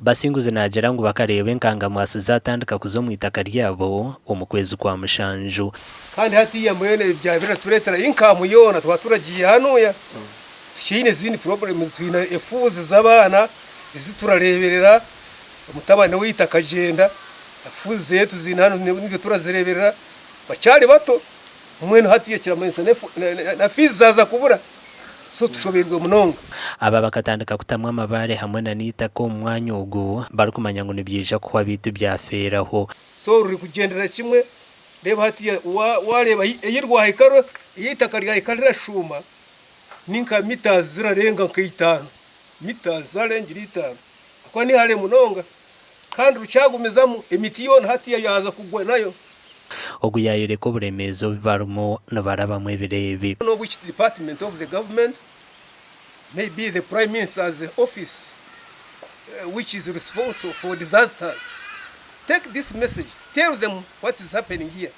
Basinguzi naagira ngu bakareeba enkangamwasi zaatandika kuza omu itaka ryabo omu kwezi kwa mushanju. Kandi hatiiya mbwenu ebi byaba biratureetera income yoona twaba turagiiye hanuya tukyaine ezindi problems twine efuuzi z'abaana ezi turareeberera omutabani waitu akagyenda fuuzi zeye tuziine hanu nitwe turazireeberera bakyari bato mbwenu hatiiya kiramanyisa na fees zaaza kubura. So tushobeirwe munonga. Aba bakatandika kutamu amabaare hamwe na n'eitaka omu mwanya ogu barikumanya ngu nibyija kuhwa beitu byafeeraho. So ruri kugyendera kimwe reeba hatiiya wareeba ei rwahika ei eitaka ryahika rirashuuma ni nka mitazi zirarenga nka itaano, mitazi zarengire itaano ahakuba ni hare munonga kandi rukyagumizamu emiti yoona hatiiya yaaza kugwa nayo. Ogu yaayoreka oburemeezi obu barimu nibarabamu ebiro ebi. Know which department of the government may be the prime minister's office which is responsible for disasters take this message tell them what is happening here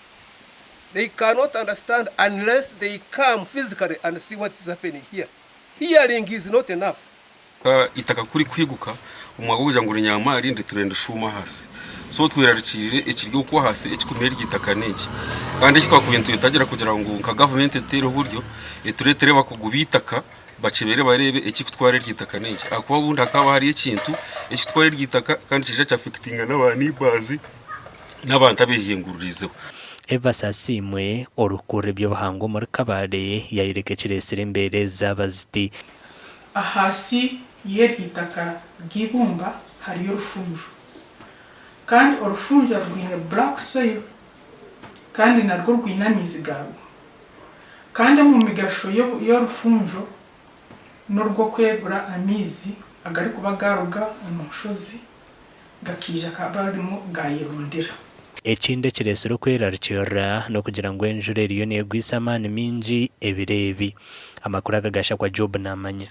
they cannot understand unless they come physically and see what is happening here hearing is not enough. Eitaka ku rikuhiguka omwaka gwija ngu rinyaama erindi turenda rishuuma ahansi. So twerarikirire ekiri okwo ahansi ekikumira eryo itaka n'enki. Kandi eki twakubaire nitwetagira kugira ngu nka gavumenti etuteereho oburyo etureetere abakugu b'eitaka bakyebere bareebe ekirikutwara eryo itaka n'enki. Ahakuba obundi hakaba hariyo ekintu ekirikutwara eryo itaka kandi kiija kyafekitinga n'aba neighbours n'abantu abeehinguririizeho. Evas Asiimwe, orikukurira eby'obuhangwa omuri Kabale yayoreka ekireetsire embeera ezi zaaba ziti. Ahaasi y'eryo itaka ry'eibumba hariyo orufunjo, kandi orufunjo rwine black soil kandi narwo rwine amaizi gaarwo. Kandi omu migasho y'orufunjo n'orw'okwegura amaizi agarikuba gaaruga omu nshozi gakaija gaba garimu gaayerundira. Ekindi ekireetsire okwerarikirira n'okugira ngu enjura eriyo neegwisa amaani maingi ebiro ebi. Amakuru aga gashakwa Job Namanya.